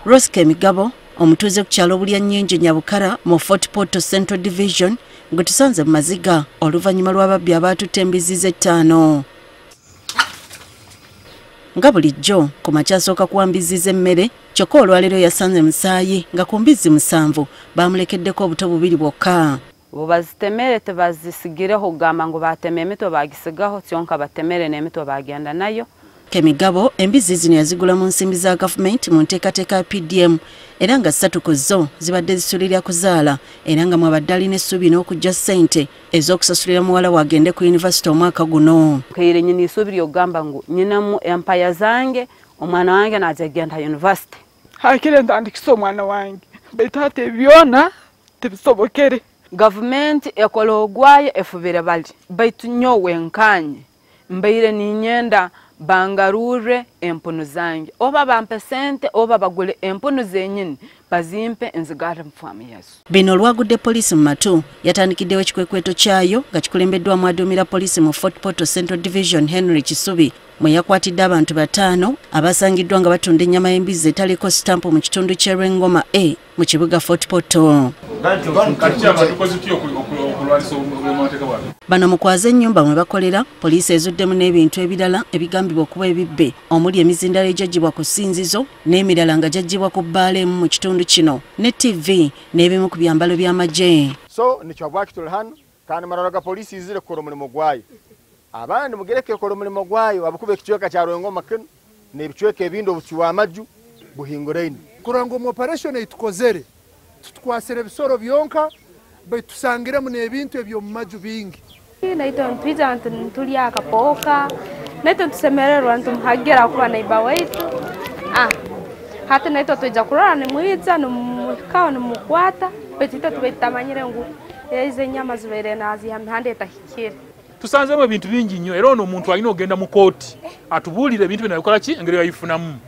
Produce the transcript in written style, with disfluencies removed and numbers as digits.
Rosca Migabo omutuuze ku kyalo Bulyannyingi Nyabukara mu Fort Portal Central Division gwe tusanze mu maziga oluvannyuma lw'ababbi abaatutte embizzi z'ettaano. Nga bulijjo ku makya asooka kuwa mbizzi z'emmere, kyokka olwaleero yasanze musaayi nga ku mbizzi 7 baamulekeddeko obuto bubiri bwokka. Bazitemere tebazisigireho kugamba ngu batema emitwe bagisigaho, kyonka batemere n'emitwe bagenda nayo. Kemigabo embizzi zino yazigula mu nsimbi za gavumenti mu nteekateeka ya PDM era nga 3 ku zo zibadde zisulirya kuzaala era nga mwabadde alina essuubi n'okujja ssente ez'okusasulira muwala we agende ku yunivasite omwaka guno. Nkaire nyina isuubi ly'okugamba ngu nyinamu empaya zange, omwana wange naija kugenda yunivasite. Hakire ntandikisa omwana wange baitu hati byona tibisobokere. Gavumenti ekola ogwayo efubire bali baitu nyowe nkanye mbaire ninyenda bangarure empunu zange, oba bampe sente oba bagule empunu zenyini bazimpe nzigare mfamu Yesu. Bino olwagudde poliisi mu matu yatandikiddewo ekikwekweto kyayo nga kikulembeddwamu aduumira poliisi mu Fort Portal Central Division Henry Kisubi mwe yakwatidde abantu 5 abasangiddwa nga batunda ennyama y'embizzi etaliko sitampu mu kitundu ky'e Rwengoma A mu kibuga Fort Portal. Bano mu kwaza ennyumba mwe bakolera, poliisi ezuddemu n'ebintu ebirala ebigambibwa okuba ebibbe omuli emizindalo egyaggyibwa ku ssinzizo n'emirala nga gyaggyibwa ku bbaala emu mu kitundu kino ne TV n'ebimu ku byambalo by'amagye. So nikyabwaki tuli hano kandi mararaga poliisi izire kukora omulimu gwayo, abandi mugereke kukora omulimu gwayo abakuba ekicweka kya Rwengoma kino n'ebicweka ebindi obukiwa amaju buhinguraine. Kurora ngu omu operation eitukozere tutukwasire ebisoro byonka baitu tusangiremu n'ebintu eby'omu maju bingi. Naitwe ntwija ntulya akapooka, naitwe ntusemererwa ntumuhagira kuba neighbor waitu. Hati naitwe twija kurora nimwija nimuhikaho nimukwata baitu itwe tubaire tutamanyire ngu ezo enyama zibaire naziha mihanda etahikire. Tusanzemu ebintu bingi nnyo era ono omuntu alina ogenda mu kooti atubuulire ebintu bino abikola ki engeri yabifunamu.